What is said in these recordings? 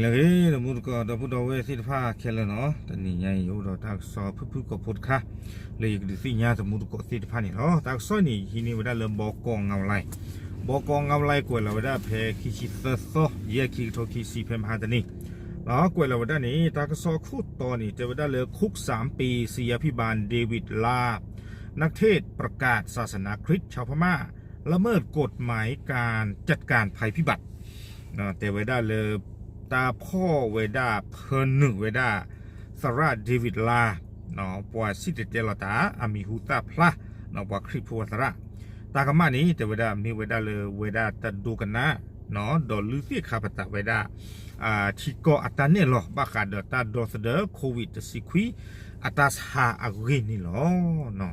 လၢအဂ့ၤ တမူတကိး ဒီပုၢ်ဒီဝဲၢ်သ့ၣ်တဖၣ်ခဲလၢာ်နီၤ, တနံၤညါအံၤ ယအိၣ်ဒီးတၢ်ကစီၣ်ဖုၣ်ဖုၣ်ကိာ်ဖိတခါ လၢယကဒုးသ့ၣ်ညါတမူတကိးသ့ၣ်တဖၣ်န့ၣ်လီၤ. တၢ်ကစီၣ်န့ၣ် ယဟံးန့ၢ်ဝဲဒၣ်လၢ ဘီကီ online, ဘီကီ online ကွဲးလီၤဝဲဒၣ်ဖဲခံဆံသၢသီ ယဲၢ် ခံကထိခံဆံ ဖဲမဟါတနံၤ ကွဲးလီၤဝဲဒၣ်န့ၣ် တၢ်ကစီၣ်ခိၣ်တီန့ၣ် တဲဝဲဒၣ်လၢ คุกสามปี ศิษยาภิบาล เดวิดลา นักเทศน์ประกาศศาสนาคริสต์ ชาวพม่า ละเมิดกฎหมายการจัดการภัยพิบัติ တဲဝဲဒၣ်လၢ တၢ်ဖီၣ်ဝဲဒၣ် ဖၢနုာ်ဝဲဒၣ် သရၣ် David လါ ပှၤစံၣ်တဲၤတဲလီၤတၢ် အမံၤဟူသၣ်ဖျါ ပှၤခရံာ်ဖိအသရၣ် တၢ်ကမၣ်န့ၣ် တဲဝဲဒၣ်မ့ၢ်ဝဲဒၣ်လၢဝဲဒၣ်တဒိကနၣ် ဒီးလုၢ်သ့ၣ်ခါပတာ်ဝဲဒၣ် ထံကီၢ်အတၢ်နဲၣ်လီၤ ဘၣ်ဃးဒီးတၢ်ဒီသဒၢ COVID တဆံခွံ အတၢ်ဆါအဂ့ၢ်န့ၣ်လီၤ.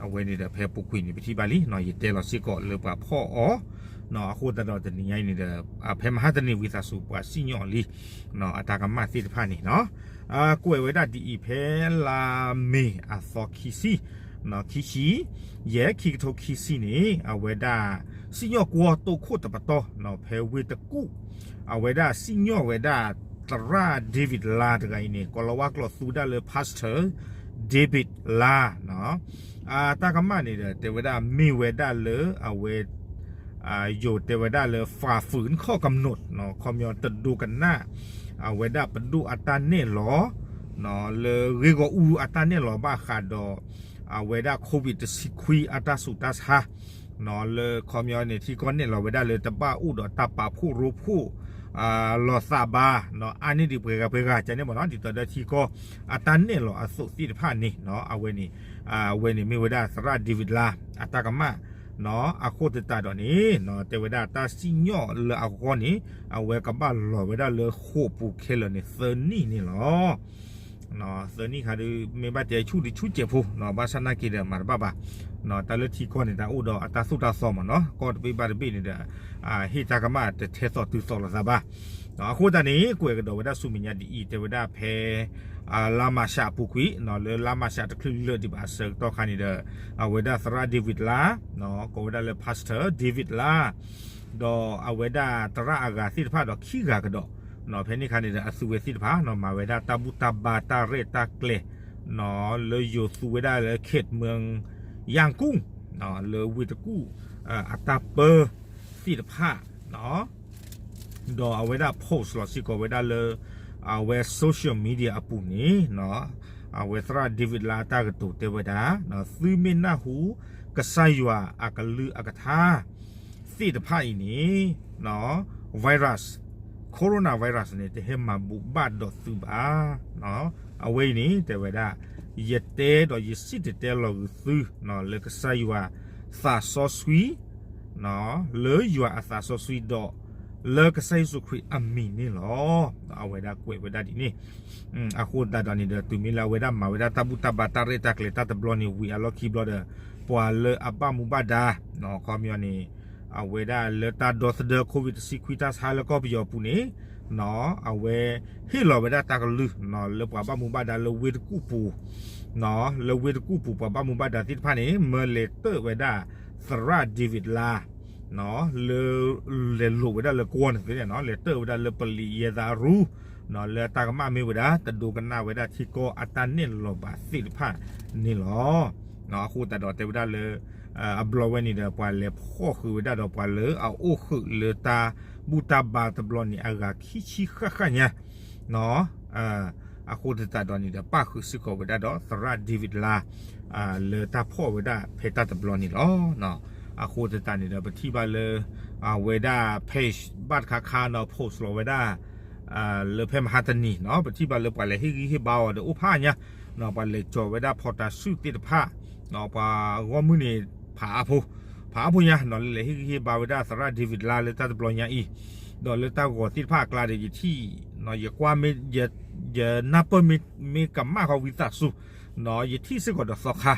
အဝဲန့ၣ်ဒီးဖဲပူၤကွံာ်န့ၣ် ပထံၣ်ဘၣ်လံ ယတဲလီၤစ့ၢ်ကီးလၢပှၤဖီၣ်အီၤ အဃိသတးဒီးတနံၤညါအံၤန့ၣ်ဒီး ဖဲမဟါတနံၤဝံသးစူၤ ပှၤစံၣ်ညီၣ်အီၤလံ အတၢ်ကမၣ်သ့ၣ်တဖၣ်န့ၣ်နီၤ ကွဲးဝဲဒၣ်ဒ်အံၤ ဖဲလါမ့ၤအသီခံဆံ ခံဆံ ယဲၢ် ခံကထိခံဆံန့ၣ် အဝဲဒၣ် စံၣ်ညီၣ်ကွီၢ်တိၢ်ခိၣ်တပတီၢ် ဖဲဝ့ၢ်တကူၣ် အဝဲဒၣ်စံၣ်ညီၣ်ဝဲဒၣ် သရၣ် David လါ တဂၤအံၤန့ၣ် ကိးလီၤဝါကျိာ်သူဝဲဒၣ်လၢ Pastor David လါ တၢ်ကမၣ်န့ၣ်ဒီး တဲဝဲဒၣ်မ့ၢ်ဝဲဒၣ်လၢအဝဲ ယိၤတဲဝဲဒၣ်လၢ ฝ่าฝืนข้อกำหนด ခီပညီတဒိကနၣ် အဝဲဒၣ်ပဒိၣ်အတၢ်နဲၣ်လီၤ လၢဂ့ၢ်ဂီၢ်အူအတၢ်နဲၣ်လီၤဘၣ်ဃးဒီး အဝဲဒၣ် COVID တဆံခွံ အတၢ်ဆူးတၢ်ဆါ လၢခီပညီန့ၣ် ထံကီၢ်နဲၣ်လီၤဝဲဒၣ်လၢတဘၣ်အိၣ်ဒီးတၢ်ပာ်ဖှိၣ်ရိဖှိၣ် လီၤသးဘၣ် အါန့ၢ်ဒံးပှဲၤဂၤပှဲၤဂၤ ကန့ၣ်မ့ၢ်နီၤ ဒ်သိးဒီးထံကီၢ် အတၢ်နဲၣ်လီၤအသိးသ့ၣ်တဖၣ်န့ၣ် အဝဲန့ၣ် အဝဲန့ၣ်မ့ၢ်ဝဲဒၣ်သရၣ် David လါ အတၢ်ကမၣ် အဃိသတးဒီးန့ၣ် တဲဝဲဒၣ်တၢ်စံၣ်ညီၣ်လၢအဂီၢ်န့ၣ် အဝဲကဘၣ်လီၤဝဲဒၣ်လၢဃိာ်ပူၤခဲလၢာ်န့ၣ် သၢနံၣ်န့ၣ်လီၤ. သၢနံၣ်ခါဒီး မ့ၢ်ဘၣ်တဲဆူၣ်ဒံးဆူၣ်စဲးဖိ ဘၣ်ဆၣ်နာ်က့ဒီးမၤတဘၣ်ဘၣ် တၢ်လၢထံကီၢ်န့ၣ် တၢ်အိၣ်ဒီးအတၢ်သိၣ်တၢ်သီမ့ၢ်နီၤ ကီၢ်တဘ့ၣ်ဘၣ်တဘ့ၣ်န့ၣ်ဒီး ဟ့ၣ်တၢ်ကမၣ်တထဲသိးတုၤသိးလိာ်သးဘၣ် အဃိသတးန့ၣ် ကွဲးကဒီးဝဲဒၣ်ဆူမဲာ်ညါဒ်အံၤ တဲဝဲဒၣ်ဖဲ လါမၤရှးအပူၤကွံာ် လၢလါမၤရှးတချုးလၢာ်ဒံးဘၣ်အဆၢကတီၢ်ခါန့ၣ်ဒီး အဝဲဒၣ်သရၣ် David လါ ကိးဝဲဒၣ်လၢ Pastor David လါ ဒီးအဝဲဒၣ်သရၣ်အဂၤသ့ၣ်တဖၣ်ဒီးခံဂၤကဒီး ဖဲန့ၣ်ခါန့ၣ်ဒီး အသုဝဲသ့ၣ်တဖၣ် မၤဝဲဒၣ်တၢ်ဘူၣ်တၢ်ဘါတၢ်ရဲၣ်တၢ်ကျဲၤ လၢယိၤသူဝဲဒၣ်လၢ ခ့ၣ်မၢၣ်ယၣ်ကူၣ် လၢဝ့ၢ်တကူၣ် အတၢ်ပၢသ့ၣ်တဖၣ် ဒီးအဝဲဒၣ် post လီၤစ့ၢ်ကီးဝဲဒၣ်လၢ အဝဲ social media အပူၤန့ၣ် အဝဲသရၣ် David လါ အတၢ်ကတိၤတဲဝဲဒၣ် သုမ့ၢ်နၢ်ဟူ ကစၢ်ယွၤအကလုၢ်အကထါ သ့ၣ်တဖၣ်အံၤန့ၣ် virus, coronavirus န့ၣ် တဟဲမၤဘူၣ်ဘၣ်ဒီးသုဘၣ်. အဝဲအံၤန့ၣ် တဲဝဲဒၣ် ယတဲဒီးယစံၣ်တဲၤတဲလီၤဂုာ်သု လၢကစၢ်ယွၤသးစီဆှံ လၢယွၤအသးစီဆှံဒီး လၢကစၢ်ယ့ၣ်ၡူးခရံာ်အမံၤန့ၣ်လီၤ. အဝဲဒၣ်ကွဲးဝဲဒၣ်ဒ်န့ၣ် အဃိသတးဒီးန့ၣ်ဒီး တုၤမ့ၢ်လၢအဝဲဒၣ်မၤဝဲဒၣ်တၢ်ဘူၣ်တၢ်ဘါတၢ်ရဲၣ်တၢ်ကျဲၤတၢ်တဘျီန့ၣ် ဝံၤအလီၢ်ခံဘျီဒီး ပှၤလၢအဘၣ်မူဘၣ်ဒါ ခီပညီန့ၣ် အဝဲဒၣ်လၢတၢ်ဒီသဒၢ COVID တဆံခွံ တၢ်ဆါလၢကီၢ်ပယီၤပူၤန့ၣ် အဝဲဟ့ၣ်လီၤဝဲဒၣ်တၢ်ကလုၢ် လၢပှၤဘၣ်မူဘၣ်ဒါလၢဝ့ၢ်တကူၣ်ပူၤ လၢဝ့ၢ်တကူၣ်ပူၤ ပှၤဘၣ်မူဘၣ်ဒါသ့ၣ်တဖၣ်န့ၣ် မၢလဲၤတၢၣ်ဝဲဒၣ် သရၣ် David လါ လၢ လဲၤလိာ်ဝဲဒၣ်လၢကဝီၤန့ၣ်သ့ၣ်န့ၣ် လဲၤတၢၣ်ဝဲဒၣ်လၢပလံးယဲၢ်သးရူ လၢအတၢ်ကမၣ်မ့ၢ်ဝဲဒၣ် တဒိကနၣ်ဝဲဒၣ်ထံကီၢ်အတၢ်နဲၣ်လီၤဘၣ်သ့ၣ်တဖၣ်န့ၣ်လီၤ. အဃိသတးဒီးတဲဝဲဒၣ်လၢ အဘျီဝဲန့ၣ်ဒီး ပှၤလဲၤဖီၣ်ဃုာ်ဝဲဒၣ်ဒီးပှၤလၢအအိၣ်ဃုာ်လၢတၢ်ဘူၣ်တၢ်ဘါတဘျီန့ၣ် အဂၤခံဆံဃၣ်ဃၣ်ညါ အဃိသတးဒီးန့ၣ်ဒီး ပၣ်ဃုာ်စ့ၢ်ကီးဝဲဒၣ်ဒီးသရၣ် David လါ လၢတၢ်ဖီၣ်ဝဲဒၣ်ဖဲတၢ်တဘျီန့ၣ်လီၤ. အဃိသတးန့ၣ်ဒီး ပထံၣ်ဘၣ်လၢ အဝဲဒၣ် page ဘၣ်တခါခါနီၤ post လီၤဝဲဒၣ် လၢဖဲမဟါတနံၤနီၤ ပထံၣ်ဘၣ်လၢပှၤလဲၤဟ့ၣ်ဂံၢ်ဟ့ၣ်ဘါအီၤဒီးအိၣ်ဖးညါ ပှၤလဲၤကၠီၤဝဲဒၣ်ဖီတာ်စုၣ်သ့ၣ်တဖၣ် ပှၤဂီၢ်မုၢ်န့ၣ် ဖးအါဖိ ဖးအါဖိညါနီၤ လၢလဲၤဟ့ၣ်ဂံၢ်ဟ့ၣ်ဘါဝဲဒၣ်သရၣ် David လါ လၢတၢ်တဘျီညါအံၤ ဒီးလၢတၢ်ဂီၤသ့ၣ်တဖၣ်အကျါဒီး ယထံၣ် ယကွၢ်မ့ၢ် ယနၢ်ပၢၢ်မ့ၢ်ကမၣ်ဃီဝံသးစူၤ ယထံၣ်စ့ၢ်ကီးဒီးသီခါ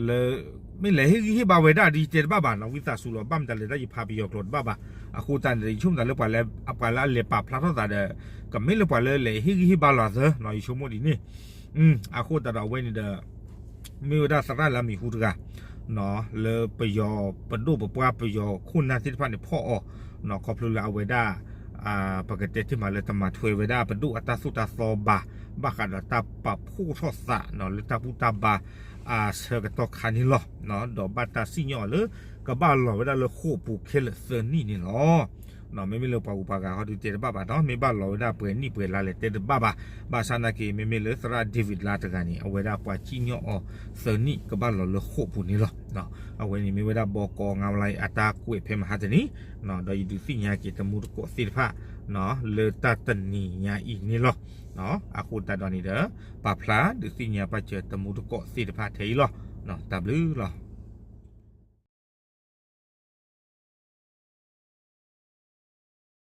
လၢ မ့ၢ်လဲၤဟ့ၣ်ဂံၢ်ဟ့ၣ်ဘါဝဲဒၣ်ဒီး ယတဲတဘၣ်ဘၣ်နီၤ ဝံသးစူၤလီၤ ဘၣ်မတၤလဲၣ်တၢ်ယဖးပယီၤကျိာ်တဘၣ်ဘၣ် အဃိသတးန့ၣ်ဒီး ယဆိကမိၣ်သးလၢပှၤလၢ ပှၤလၢအလဲၤပာ်ဖျါထီၣ်သးဒီး ကမ့ၢ်လၢပှၤလၢလဲၤဟ့ၣ်ဂံၢ်ဟ့ၣ်ဘါလီၤသၢနီၤ ယဆိကမိၣ်ဒ်န့ၣ် အဃိသတးဒီးအဝဲန့ၣ်ဒီး မ့ၢ်ဝဲဒၣ်သရၣ်လၢအမံၤဟူတဂၤ လၢပယီၤပဒိၣ်ပပှၢ်ပယီၤခိၣ်နၢ်သ့ၣ်တဖၣ်န့ၣ်ဖီၣ်အီၤ ခီဖျိလၢအဝဲဒၣ် ပကတဲတ့ၢ်မးလၢတမၤထွဲဝဲဒၣ်ပဒိၣ်အတၢ်သိၣ်တၢ်သီဘၣ်, ဘၣ်ဃးဒီးတၢ်ပာ်ဖှိၣ်ထီၣ်သးလၢတၢ်ဘူၣ်တၢ်ဘါအဆၢကတီၢ်ခါန့ၣ်လီၤ. ဒီးဘၣ်တၢ်စံၣ်ညီၣ်အီၤလၢ ကဘၣ်လီၤဝဲဒၣ်လၢဃိာ်ပူၤခဲလၢာ်သၢနံၣ်န့ၣ်လီၤ. မ့မ့ၢ်လၢပှၤဂုၤပှၤဂၤဟီဒုးတဲတဘၣ်ဘၣ်နီၤ, မ့ၢ်ဘၣ်လီၤဝဲဒၣ်ပှဲၤနံၣ်ပှဲၤလါလဲၣ်တဲတဘၣ်ဘၣ်. ဘၣ်ဆၣ်နာ်က့ မ့မ့ၢ်လၢသရၣ် David လါတဂၤန့ၣ် အဝဲဒၣ်ပှၤစံၣ်ညီၣ်အီၤသၢနံၣ်ကဘၣ်လီၤလၢဃိာ်ပူၤန့ၣ်လီၤ. အဝဲန့ၣ်မ့ၢ်ဝဲဒၣ်ဘီကီၢ်ငါးဝါးလါအတၢ်ကွဲးဖဲမဟါတနံၤ, ဒီးယဒုးသ့ၣ်ညါက့ၤတမူတကိးသ့ၣ်တဖၣ် လၢတၢ်တနံၤညါအံၤန့ၣ်လီၤ. အဃိသတးဒီးန့ၣ်ဒီး ပာ်ဖျါဒုးသ့ၣ်ညါပာ်စၢၤတမူတကိးသ့ၣ်တဖၣ်ထဲအံၤလီၤ. တၢ်ဘျုးလီၤ.